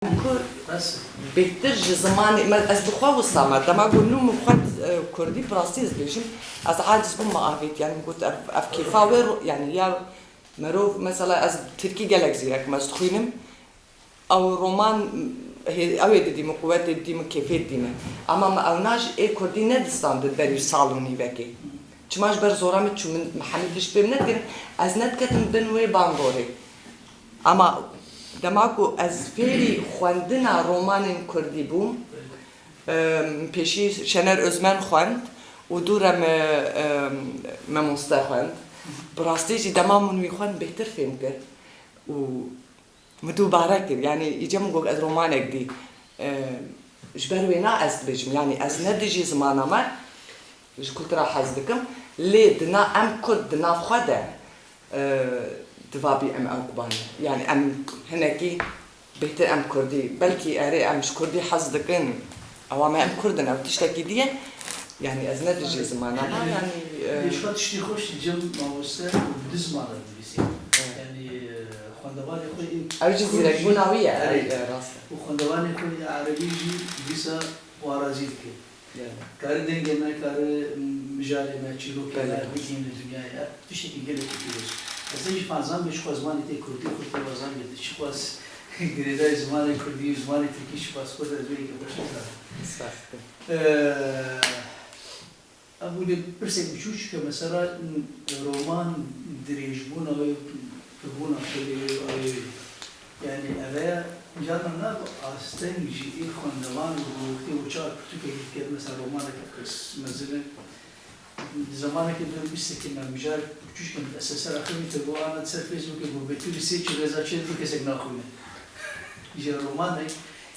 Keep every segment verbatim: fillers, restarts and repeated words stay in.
Ku bêhtir ji zimanê me, ez bi xwe wisa me, dema ku nû min xwend, e, kurdî, bi rastî ez bêjim, ez aciz bûm, me avêt, yani min got, ev, ev kêfa wê ro-, yani ya merov, mesela ez tirkî gelek zîrek im, ez dixwînim, ew roman, hê-, ew ê didî min, quwetê didî min, kêfê didî min. Ama me ew na jî ê kurdî nedistandin berî sal û nîvekê. Çima ji ber zora min çû, min, min hemî tişt fêm nedikirin, ez nediketim bin wê bandorê. Ama dema ku ez fêrî xwendina romanên kurdî bûm, em, pêşî Şener Özmen xwend û dû re me, em, memoste xwend. Bi rastî jî dema min wî xwend bêhtir fêm kir û min dubare kir. Yanî îca min got ez romanek dî, em, ji ber wêna ez dibêjim. Yanî ez ne dijî zimana me, ji kultura hez dikim. Lê di na-, em kurd di nav xwe de, e, divabî em ew quban in. Yani em hinekî bêhtir em kurdî, belkî erê em ji kurdî hez dikin, ewa me em kurd in, ew tiştekî dî ye. Yani ez ne dijî zimana me, yani, e, Pêşva tiştê xweş dî cem mamoste û bi du zimanan dinivîsî. Evet. Yani, e, xwendevanê xwe ê Ew jî kurdî zîrekbûna wî ye, erê, e, rast e. Û xwendevanê xwe ê erebî jî dîsa warazî dike. Yani, kare dengê me, kare mijarê me, çîrokê me, belê, bigihîne dinyayê. Ev tiştekî gelekî pîroz. Ez ê jî fazan bê çiqas zimanê te kurdî xwe te bazan bê, tu çiqas girêdayî zimanê kurdî û zimanê tirkî çiqas kurd, ez wê yekê xweş dizanim. Spas dikim. Eee, ev bûne pirsek biçûçik e, mesela, roman dirêjbûna wê, pirbûna xwedê wê, ew ê Yani, ev e, carna na ku asteng jî ê xwendevan û bi wextê û çar pirtûkekê diket, mesela romanek kes mezin e. Di zemanekê de bîstekê me mijarek biçûçikên S S R axivî te got, ana di ser Facebookê got, Betûlî sê çi rêza çi du kesek naxwîne. Ji romanek,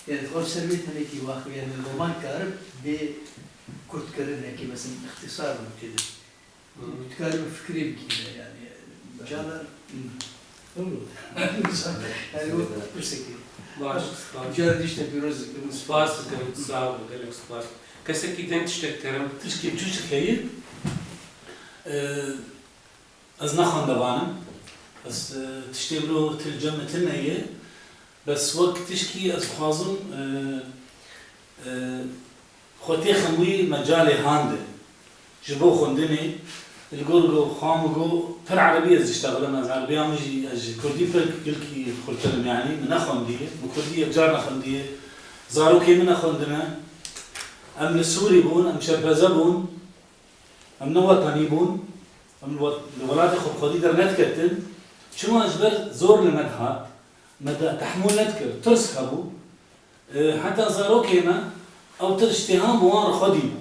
yani, dixwar ser vê tenekî wax, yani, roman karib bê kurtkirinekê, mesela, ixtisar bû tê de. Dikarî bi fikirê bigihîne, yani, cana, yani, o pirsekê. Baş, baş. Cara dî ji te pîroz dikim. Spas dikim, sağ ol, gelek spas. Kesekî din tiştek kerem. Tişkî çûçik heye, e, ez ne xwendevan im. Ez, e, tiştê wilo til cem min tune ye. Bes wek tişkî ez dixwazim, e, e, xwe têxim wî mecalê han de. Ji bo xwendinê, li gor ku xwe min got, pir erebî ez diştexilim, ez erebiya min jî, ez ji kurdî pir gilkî xurtir im, yanî min nexwendiye, bi kurdî yekcar nexwendiye, zarokê min nexwendine. Em li Sûrî bûn, em şerpeze bûn, em ne wetanî bûn, em li we-, li welatê xwe bi xwedî dernediketin. Çima? Ji ber zor li me dihat, me de tehmûl nedikir, tirs hebû. E, heta zarokê me, ew tir ji têhan bi wan re xwedî bû.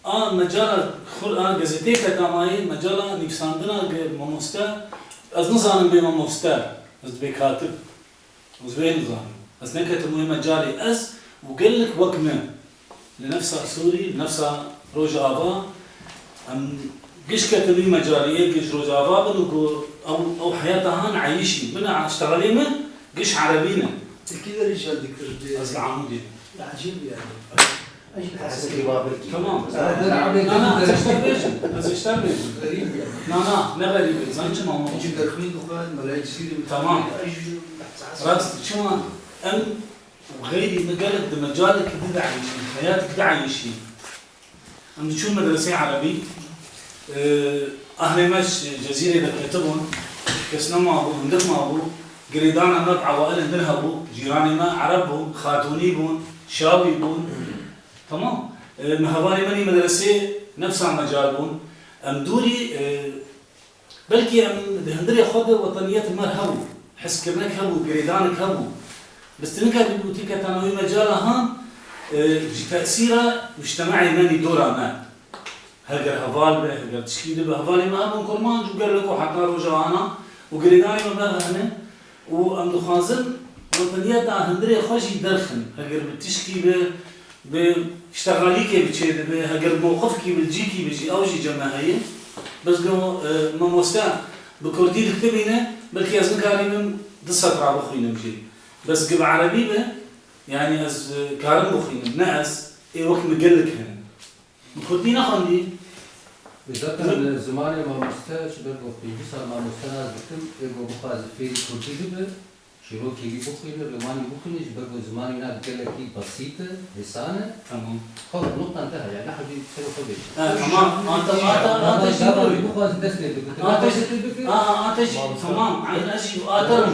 A mecala xur a gezetê keta mayê, mecala nivîsandina ge-, mamoste, ez nizanim bê mamoste, ez dibê katib. Ez wê nizanim. Ez neketim wê mecalê, ez û gelek wek min. Li nefsa Sûrî, li nefsa Rojava, em giş ketin wî mecalê, yê giş Rojava bin û ku ew, ew heyata han eyîşî. Min a, ştegalê min giş erebî ne. Tirkî derê jî dikir. Ez li Amûdê. Ecêb yani. Tamam. Na, na, ez ji te bêjim. Ez ji te bêjim. Xerîb yani. Na, na, ne xerîb e. Zanî çima? Ji derxîn dixwe, melayê Cizîrê. Tamam. Rast, çima em Û xeyrî me gelek di mecalekî di dieyîşî, heyatî di dieyîşî. Em diçûn medreseyê erebî, e, ahlê me ji Cezîrê derketibûn, kes nema bû, hindik mabû, girêdana me bi ewailên din hebû, cîranê me ereb bûn, xatûnî bûn, şawî bûn. Tamam. E, me hevalê me nî medreseyê nefsa mecal bûn. Em dûrî, e, Belkî em di hundirê xwe de wetaniyet me hebû, hezkirinek hebû, girêdanek hebû. Bes tu nikarî bû tu ketana wî mecala han, e, ji tesîra mujtema'ê me nî dora me. Heger heval be, heger tişkî dibe, hevalê me hebûn kurmanc û gelek û heta roja ana û girêdanê me berhene. Û em dixwazin wetaniyeta hundirê xwe jî derxin. Heger bi tişkî be, bi ştexalîkê bi çê dibe, heger mewqifkî bi cîkî bi jî, ew jî cem me heye. Bes go, e, mamoste bi kurdî dikitibîne, belkî ez nikarîbim du setra bixwînim jî. Bes gi bi erebî be, yanî ez, e, karim bixwînim, ne ez, ê wek min gelek hene. Bi kurdî nexwendî. Zaten li zimanê mamoste, ji ber ku pêncî sal mamoste nas dikim, ê ku bixwaze fêrî kurdî bibe, ji Çîrokê wî bixwîne, romanî bixwîne, ji ber ku zimanê wî na gelekî besît e, hêsan e. Tamam. Xwe, nuqtan te heye, ne hewcî ser xwe bêje. E, tamam, ante, ante, ante jî bixwîne. Bixwazî dest pê bike. Ante jî, a, ante jî, tamam, ez jî ate rim.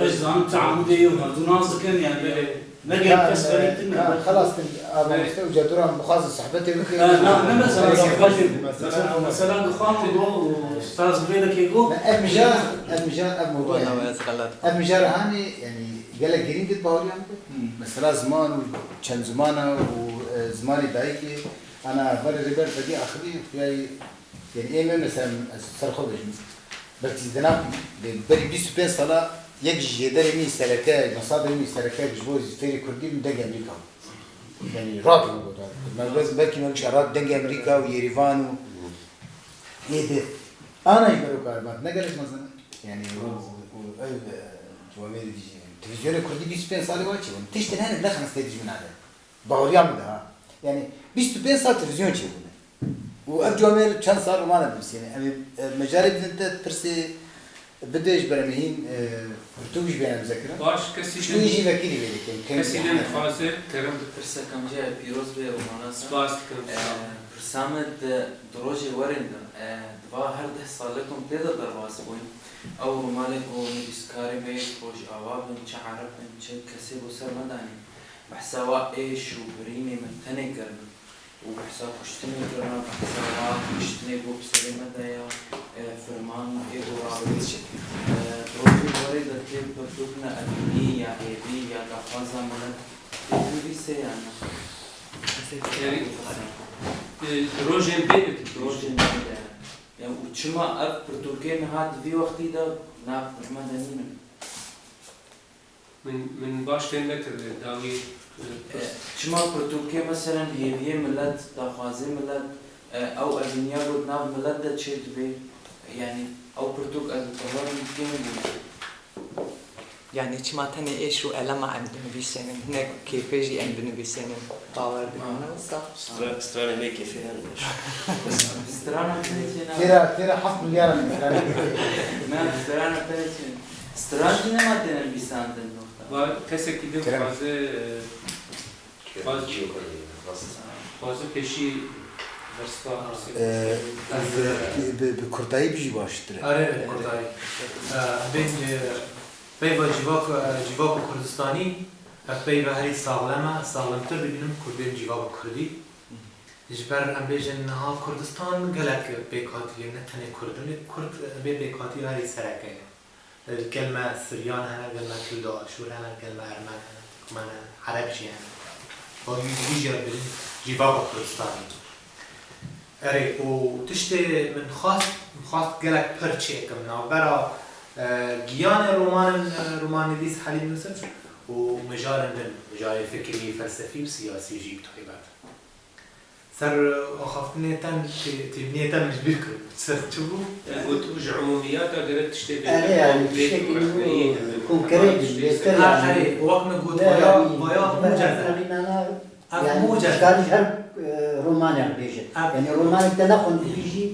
Ez zanim teamudê yo merdim nas dikin, yani, belê. Vegel kes xerîtin e. Xelas kin, a mamoste û ceduran bixwazin sohbetê bikin. Na, ne mesela sohbetê. Mesela, mesela dixwam û do, û staz vê de kê go. Ev mijar, ev mijar, ev mewdu yani. Ev mijar hanê, yani, gelek girîng e bahoriyan bi. Mesela ziman û çend zimana û, e, zimanê dayikê, ana, berê rêber fedî axivî, xuyayî Yanî ê me mesela ez ser xwe bêjim, belkî zî dina berî bîst û pênc sala yek ji jêderê min sereke, mesadê min sereke ji bo fêrî kurdî min dengê Amerîka bû. Yanî radyo min got. Me bes belkî me bişa rad dengê Amerîka û Yerîvan û êdî. Ana ji ber wê karê me ne gelek mezin e. Yanî û, û, û ev, e, ciwamêrî dijî. Yanî televîzyonê kurdî bîst û pênc salî wa çêbûn. Tiştin hene nexin stê dijmina de. Baweriya min de ha. Yanî bîst û pênc sal televîzyon çêbûne. Û ev camêr çend sal roman dinivîsîne. Em ê, e, mecarê bidin te pirsê bide ji ber em ê hîn, e, pirtûk jî bêne mizekirin. Baş, kesî din, jî vekirî vê dikin. Kesî din dixwaze kerem. Pirsekam jî pîroz be romana te. Spas dikim. E, pirsa me di, di rojê werên de, e, di va her deh salekum tê de derbas bûyn. Ew romanê ku nivîskarê me yê Rojava bin, çi ereb bin, çi kesê bo ser me danî. Behsa wa êş û birînê me tenê kirine û behsa kuştinê kirine, behsa wa kuştinê bo bi serê me de ya, e, firman ê bo rabitî. E, di rojê werê de tê pirtûkna evînî ya hêvî ya daxwaza milet tê binivîsê yan na? Yanî, e, di rojên bê de tê. Di rojên bê de. Ya û çima ev pirtûkê niha di vî wextî de nav me de nînin? Min, min baş fêm nekiriye dawî, e, pirs. E, çima pirtûkê, meselen, hêviyê milet, daxwazê milet, e, ew evîniya ku di nav milet de çêdibe, yanî ew pirtûk ez bi hev kêm bûne. Yanî çima tenê êş û elema em dinivîsênin, hinek kêfê jî em binivîsênin, bawer dikin, ne wisa? Stra-, stranê me kêfê hene. Strana tenê çêna. Têra, têra heft milyar in stranê kêfê. Na, strana tenê çêna. Stran jî nema têne nivîsandin nokta. Va kesekî din dixwaze, e, dixwaze, dixwaze pêşî bersiva. E, bi, bi, bi kurtayî bijî baştir e. Erê, erê, bi kurtayî. E, bên, e, peyva civak, e, civaka Kurdistanî, ev peyva herî saxlem e, saxlemtir dibînim kurdên civaka Kurdî. Ji ber em bêjin niha Kurdistan gelek pêkhatî ye, ne tenê Kurd in, lê Kurd, e, vê pêkhatî herî sereke ye. Gel me Siryan hene, gel me Kildo Aşûr hene, gel me Ermen hene, Tirkmen hene, Ereb jî hene. Û wî jî ya birîn cîvaka Kurdistanê. Erê, û tiştê min xwest, min xwest gelek pir çêkim navbera, e, giyanê romanin, e, romannivîs Helîm Yûsif û mijarên din, mijarê fikrî, felsefî û siyasî jî bi taybet. Ser axaftinê te, tê-, têbiniyê te min ji bîr kir. Ser çi bû? Te got, ji umûmiyata gerek tiştê bê. Erê, yanî tiştekî konkret, bêhtir, ha, yanî. Erê, wek min got, vaya, vaya mûcez e. Ev mûcez e. Dikarî ji her, e, romanek bêje. Yanî romanek te nexwendibî jî,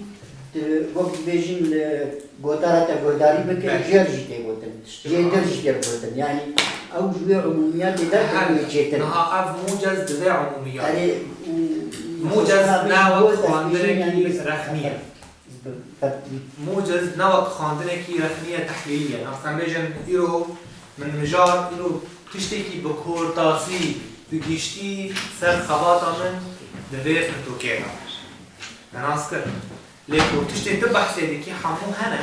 tu wek dibêjin, e, Gotara te guhdarî bike, jêr jî tê gotin. Jêdir jî tê gotin. Yanî ew ji wê umûmiyatê derketiye çêtir. Niha ev mûcez divê umûmiyat. Erê, û, mûcez ne wek xwendinekî rexnî ye. Mûcez ne wek xwendinekî rexnî ye, tehlîlî ye. Nas em bêjin îro min mijar, îro tiştekî bi kurtasî, bi giştî ser xebata min di vê pirtûkê de. Me nas kir. Lê ku tiştê tu behsê dikî hemû hene,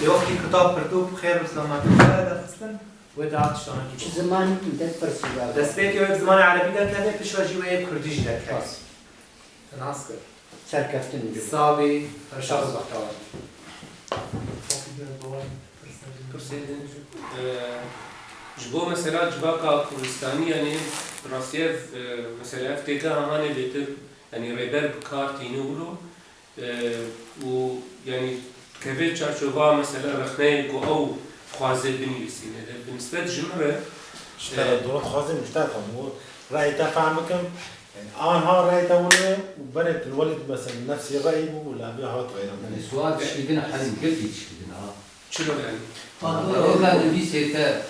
lê wextî kitab pirtûk bi xêr û selametî xwe derxistin, wê de tiştanekî bû. Çi zimanî te pirsî da? Destpêkê wê bi zimanê erebî derkeve, piştre jî wê yê kurdî jî derkeve. Spas. Te nas kir. Serkeftin. Sabî, şaz û bextewar. Pirsê din, e, ji bo mesela civaka Kurdistanî, yanî rastî ev, e, mesela ev têgeha hanê bêtir, yanî rêber bi kar tîne wilo, e, û yanî dikeve çarçova mesela rexneyê ku ew dixwaze binivîsîne de. Bi nisbet ji min re, ji te re, e, dûr dixwazim ji te re reyê te fehm bikim. Yanî anha reyê te wilo ye û berê tu li welî tu mesela nefsî reyî bû û li evî hat xeyran. Yanî sual tişkî din e, Helîm, gelkî tişkî din e, ha. Çilo yani? Navroka nivîsê te,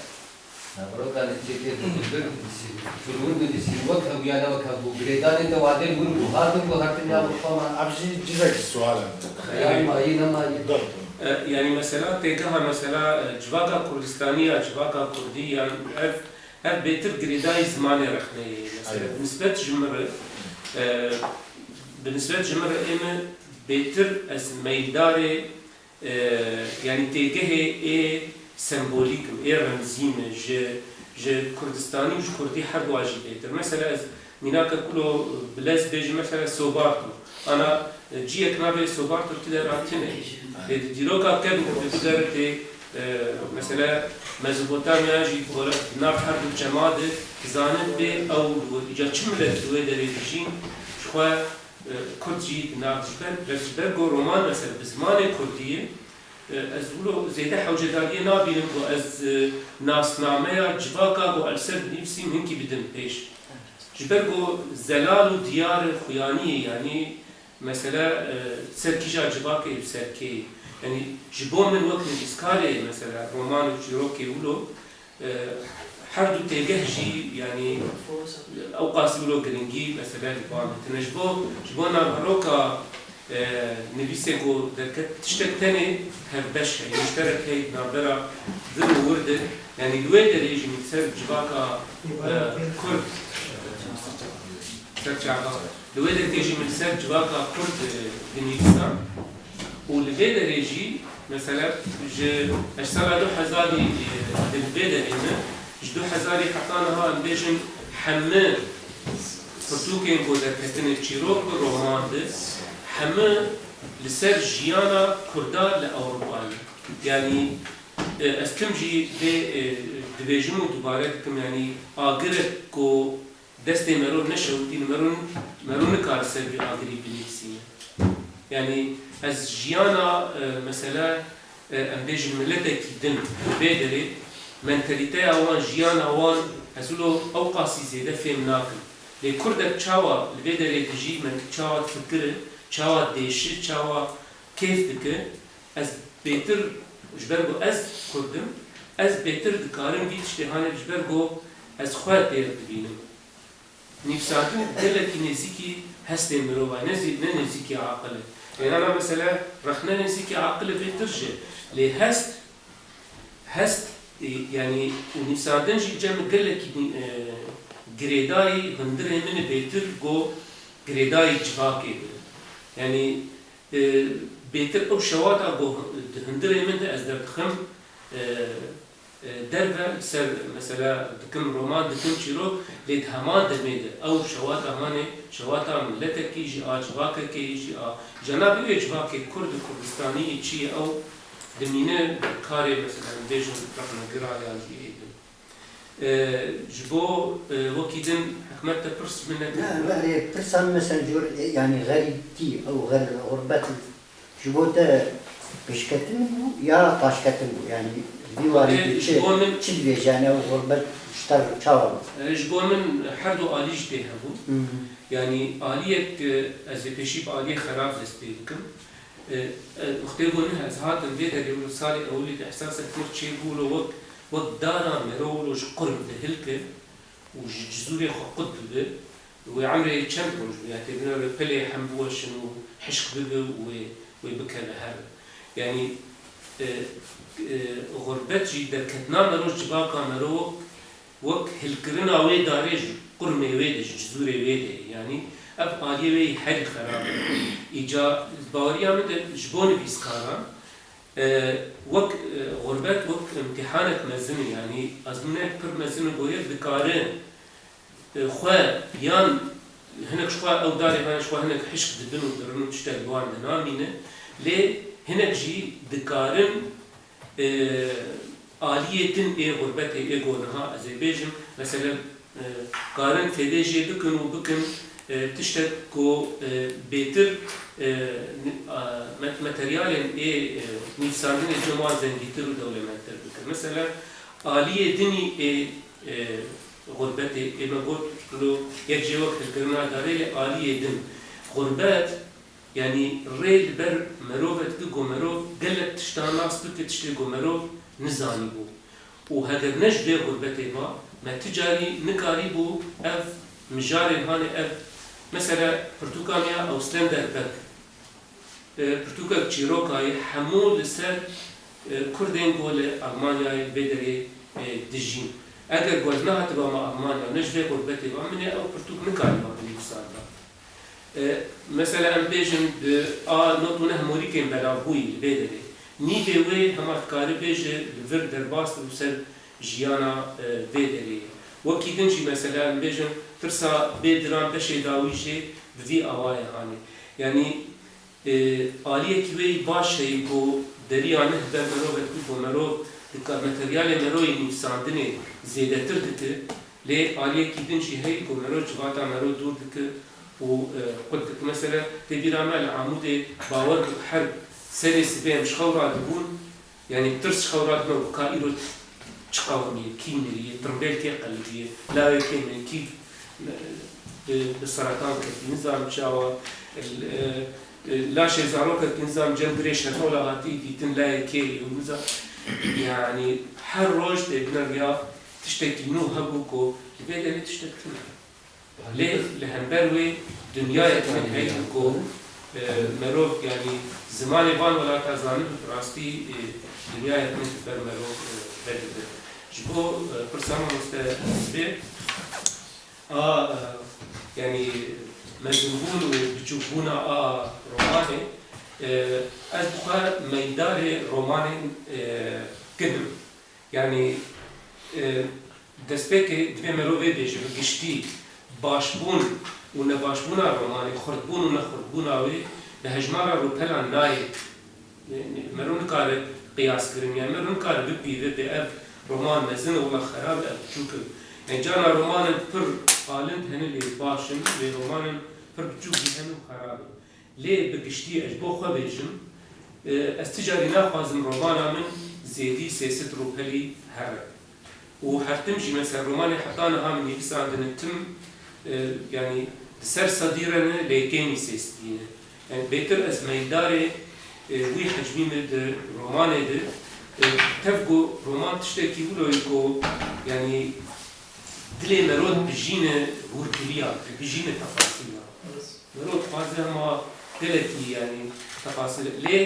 navroka nivîsê te dibir, firûn didisî, wek hew ya ne wek hev bû. Girêdanê te wadên wir bû, hatin ku hertin ya bi xwe ma. Ev jî cizek sual e. Xeyal mayî, ne mayî. Dur. E, yani mesela têgeha mesela, e, civaka Kurdistanî ya civaka Kurdî yan ev, ev bêtir girêdayî zimanê rexneyê. Mesela, aynen, bi nisbet ji min re, e, bi nisbet ji min re ê min bêtir ez meyildarê, e, yani têgehê ê sembolîk im, ê remzî me ji, ji Kurdistanî û ji Kurdî her dua jî bêtir. Mesela ez mînake kulo bi lez bêjim, mesela Sobarto. Ana, e, ciyek navê Sobarto tu de ra tine. Lê di dîroka kevn de tu de re tê, e, mesela Mezopotamya jî gora di nav her du çema de dizanin bê ew li wir îca çi milet li wê derê dijîn, ji xwe e, Kurd jî di nav ji ber, ji ber ku roman mesela bi zimanê Kurdî ye, e, ez wilo zêde hewcedariyê nabînim ku ez, e, nasnameya civaka ku ez li ser dinivîsîm hinkî bidim pêş. Ji ber ku zelal û diyar e xuyaniyê, yanî mesela, e, ser kîja civakê li ser kê ye. Yanî ji bo min wek nivîskarê mesela roman û çîrokê wilo, E, her du têgeh jî, yanî, ewqasî wilo giringî, mesela, li ba me tine. Ji bo, ji bo naveroka, e, nivîsê ku derket, tiştek tenê hevbeş heye, muşterek heye di navbera vir û wir de. Yanî li wê derê jî min ser civaka, e, Kurd, ser çava, li wê derê jî min ser civaka Kurd, e, dinivîsan. Û li vê derê jî, mesela, ji, ez sala du hezarî, e, di li vê derê me, ji du hezarî heta niha, em bêjin, heme pirtûkên ku derketine çîrok bi roman bi, heme li ser jiyana Kurda li Ewropayê. Yanî, e, ez tim jî vê, e, dibêjim û dubare dikim, yanî agirek ku destê mero neşewitî, mero, mero nikare ser vî agirî binivîsîne. Yanî ez jiyana, e, mesela, e, em bêjin miletekî din, vê derê mentalîteya wan, jiyana wan, ez wilo ewqasî zêde fêm nakim. Lê kurdek çawa li vê derê dijî, me çawa difikire, çawa dêşi, çawa kêf dike, ez bêtir, ji ber ku ez kurd im, ez bêtir dikarim vî tiştê hanê, ji ber ku ez xwe têr dibînim. Nivîsandin gelekî nêzîkî hestê mirova, ne zî-, ne nêzîkî aqil e. Ênana mesela rexne nêzîkî aqil e bêtir jî. Lê hest, hest, e, yanî û nivîsandin jî cem gelekî, e, girêdayî hundirê min e bêtir ku girêdayî civakê be. Yanî, e, bêtir ew şewata ku di hundirê min de ez derdixim, e, e, derve ser, mesela, dikim roman, dikim çîrok, lê di heman demê de ew şewata hanê, şewata miletekî jî a, civakekê jî a, cenabê wê civakê Kurd û Kurdistanî yê çi ye ew dimîne karê, mesela, em bêjin rexnegira ya jî êdin. E, ji bo, e, wekî din hikmet te pirs min nekir. Ne, berê pirsa min mesela jor, e, yanî xerîbtî, ew xer-, xurbet Ji bo te pêşketin bû ya paşketin bû? Yanî vî warî de çi, çi dibêje? Yanî ew xurbet ji te re çawa bû? E, ji bo min her du alî jî tê hebûn. Hı hı. Yanî aliyek, e, ez ê pêşî bi aliyê xerab dest pê bikim. E, e, wextê ku neh ez hatim vê derê wilo salê ewilî de ehsasek mir çêbû wilo wek, wek dara mero wilo ji qurm dihilke û ji cizûrê xwe qut bibe. Wê emrê çend roj bû, ya tê bîra wê pelê hem biweşin û hişk bibe û wê, wê bikeve hev. Yanî, e, e, xurbet jî derketina mero ji civaka mero wek, wek hilkirina wê darê ji qurmê wê de, ji cizûrê wê de ye. Yanî, ev aliyê wê yî herî xerab e. Îca, baweriya min de ji bo nivîskaran, E, wek, e, xurbet wek îmtîhanek mezin e, yanî ezmûnek pir mezin e, ku yek dikare, e, xwe yan hinek ji xwe ew darê hene ji xwe hinek hişk dibin û dirin û tiştek li wan de namîne, lê hinek jî dikarin, e, aliyê din ê xurbetê ê ku niha ez ê bêjim, mesele, e, karin fêdê jê bikin û bikin, e, tiştek ku, e, bêtir, e, ni-, a, me-, materyalên ê, e, nivîsandinê cem wan zengîtir û dewlemendtir bikin. Mesela, aliyê dinî ê, e, xurbetê, ê me got, lo yek jê wek hilkirina darê, lê aliyê din. Xurbet, Yanî rê li ber merov e dike ku merov gelek tiştan nas bike, tiştê ku merov nizanîbû. Û heger ne ji vê xurbetê ba, me ti carî nikarîbû ev mijarên hanê ev, mesela pirtûka me ya Ausländer Bek, e, pirtûkek çîroka ye, hemû li ser, e, Kurdên ku li Almanyayê vê derê, e, dijîn. Eger ku ez nehatibama Almanya, ne ji vê xurbetê ba, min ê ew pirtûk nikarîba binivîsanda. E, mesela em bêjin, e, a nod û neh morîkên belavbûyî li vê derê. Nîvê wê hema dikare bêje li vir derbas dibe ser jiyana, e, vê derê. Wekî din jî mesela em bêjin tirsa bê diran beşê dawî jê bi vî awayê hanê. Yanî, e, aliyekî wê yî baş heye ku deriya neh ber merov e ku merov dika-, materyalê mero yê nivîsandinê zêdetir dike. Lê aliyekî din jî heye ku mero civata mero dûr dike û, e, qut dike. Mesela, tê bîra me li Amûdê bawer bû her serê sibê em ji xew radibûn, yanî tirs ji xew radibûn ku ka îro çi qewimiye, kî miriye, tirimbêl kê qelibiye, lawê kê miriye, kî, e, bi, bi seretan ketî, nizam çawa, e, e, laşê zarokek nizam cem girê şermola hatî dîtin, layê kê ye û nizam, yanî her roj tê bine riya tiştekî nû hebû ku li vê derê tiştek tune. Lê li hember wê dinyayek me heye ku, e, merov, yanî zimanê van welata zanibe, bi rastî, e, dinyayek me li ber merov, e, vedibe. Ji bo, e, pirsa mamoste Sibê, a, e, yanî mezinbûn û biçûkbûna a romanê, e, ez bi xwe meydarê romanên, e, kin im. Yanî, e, destpêkê divê mero vê bêje, bi giştî başbûn û nebaşbûna romanê, xurtbûn û nexurtbûna wê bi hejmara rûpelan nayê. Yanî, mero nikare qiyas kirin, yanî mero nikare bipîve, bê ev roman mezin e, wela xerab e, ev biçûk e. Yanî, carna romanên pir qalind hene lê baş in, lê romanên pir biçûk jî hene û xerab in. Lê bi giştî ez ji bo xwe bêjim, e, ez ti carî naxwazim romana min zêdî sê sed rûpelî here. Û her tim jî, mesela, romanê heta niha min nivîsandine tim, e, yanî di ser sedî re ne, lê kêmî sê sedî ne. Yanî bêtir ez meydarê, e, wî hecmî min di romanê de, e, tev ku roman tiştekî wilo ye ku, yanî dilê mero dibijîne hûrgiliya, dibijîne tefasîla. Mero dixwaze hema gelekî, yanî, tefasîl. Lê,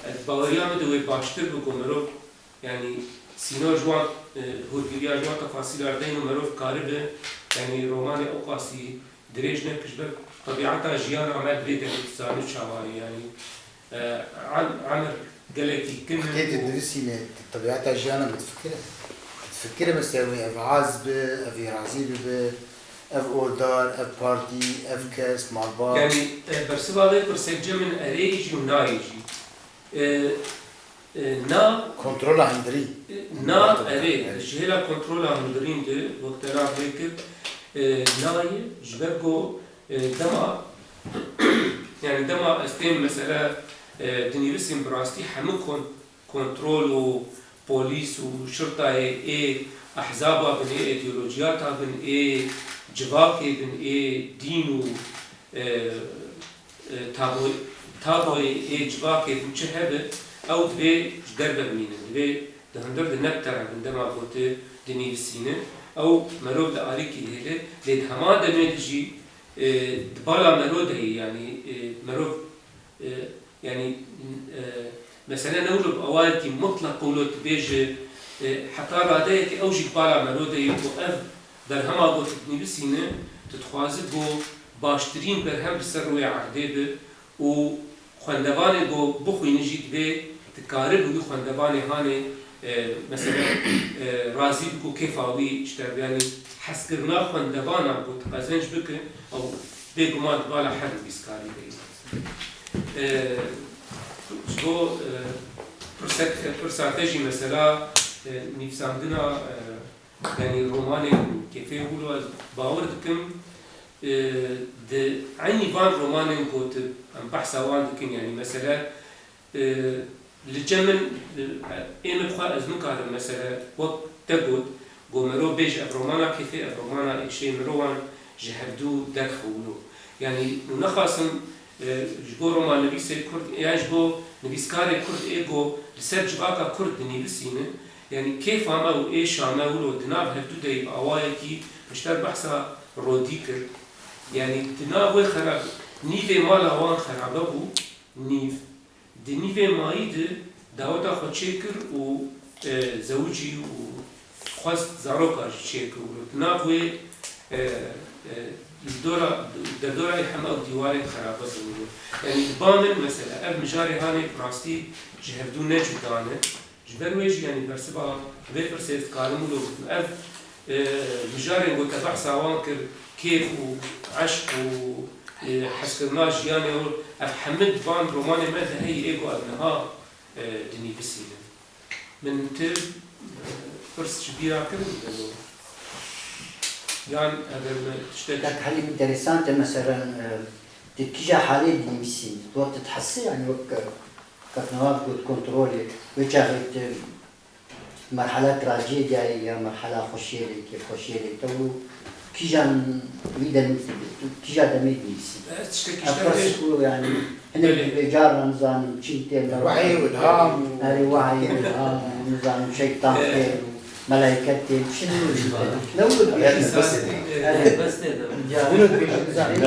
e, baweriya min de wê baştir bû ku mero, yanî, sînor ji wan, e, hûrgiliya ji wan tefasîla deyn û mero karibe, yanî, romanê ewqasî dirêj neke ji ber tebîeta jiyana me di vê derê dizane çawa ye, yanî, e, em-, emir gelekî kin e. Tê tu û nivîsîne, tu tebîeta jiyana min difikire. Difikire mesela wê ev az bi, ev ê razî bibe, ev oldar, ev partî, ev kes, malbat. Yanî, e, bersiva vê pirsê cem in erê jî û nayê jî. E, e, na Kontrola hundirî. E, na erê, erê, ji hêla kontrola hundirîn de, wek te nav lê kir, e, nayê, ji ber ku, e, dema, yanî dema ez tên mesela, e, dinivîsim bi rastî hemû kon-, kontrol û polîs û şirtayê ê ehzaba bin, ê îdeolojiyata bin, ê civakê bin, ê dîn û, e, e, taboy-, taboyê ê civakê bin çi hebe, ew divê ji derve bimînin. Divê di hundir de ne bi te re bin dema ku tu dinivîsîne. Ew merov li alîkî dihêle, lê di heman demê de jî, e, di bala mero de ye, yanî, e, merov E, yanî, e, mesele ne wilo bi awayekî mutlaq wilo tu bêje, e, heta radeyekê ew jî bala mero de ye ku ev berhema ku tu dinivîsîne, tu dixwaze ku baştirîn berhem li ser rûyê erdê be û xwendevanê ku bixwîne jî divê tu karibî wî xwendevanê hanê, e, mesele, e, razî bike û kêfa wî ji te re be. Yanî hezkirina xwendevanan ku tu qezenc bike, ew bêguman di bala her nivîskarî de ye. E, ji bo, e, pirsek-, pirsa te jî mesela, e, nivîsandina, e, yanî romanên kêfê wilo ez bawer dikim, e, di eynî van romanên ku tu em behsa wan dikin, yanî mesela, e, li cem min, e, ê min xwe ez nikarim mesela wek te got, ku mero bêje ev romana kêfê, ev romana êşê mirovan ji hevdû derxe wilo. Yanî nexasim E, ji bo romannivîsê Kurd, yan ji bo nivîskarê Kurd ê ku li ser civaka Kurd dinivîsîne, yanî kêfa me û êşa me wilo di nav hevdu de yî bi awayekî ji ber behsa Rodî kir. Yanî di nav wê xerab, nîvê mala wan xerabe bû, nîv. Di nîvê mayî de daweta xwe çêkir û, e, zewicî û xwest zaroka jî çêkir û di nav wê, e, e, li dora, derdora yê hema ew dîwarên xerabe bûne. Yanî di ba min mesela ev mijarê hanê bi rastî ji hevdû ne cuda ne. Ji ber wê jî yanî bersiva vê pirsê dikarim wilo bidim. Ev, e, mijarên ku te behsa wan kir, kêf û eşq û, e, hezkirina jiyanê û ev hemî di van romanê me de heye ê ku ev niha, e, dinivîsîne. Min tu, e, pirs ji bîra kirin beno? Yan eger me tiştek Tek helî interesant e, mesela, e, di kîja halê dinivîsî, wek tu dihesî, yanî wek, e, Kak Newaf got, kontrolê, wê çaxê tu merhala trajediyayê ya merhala xweşiyê lê, kêfxweşiyê lê, te û kîjan wî demê tu, tu kîja demê dinivîsî? Ez tiştekî Ev ji te qas bêjim. Ku, yanî, hinek Belê. Bi caran nizanim çi tên Wehî û ilham û Erê, wehî û ilham û nizanim şeytan Ee. Tên û melaiket tên, çi ne wilo dibêjin. Ne wilo dibêjin. Esas, Erê. Bes tê de. Wilo dibêjin, nizanim.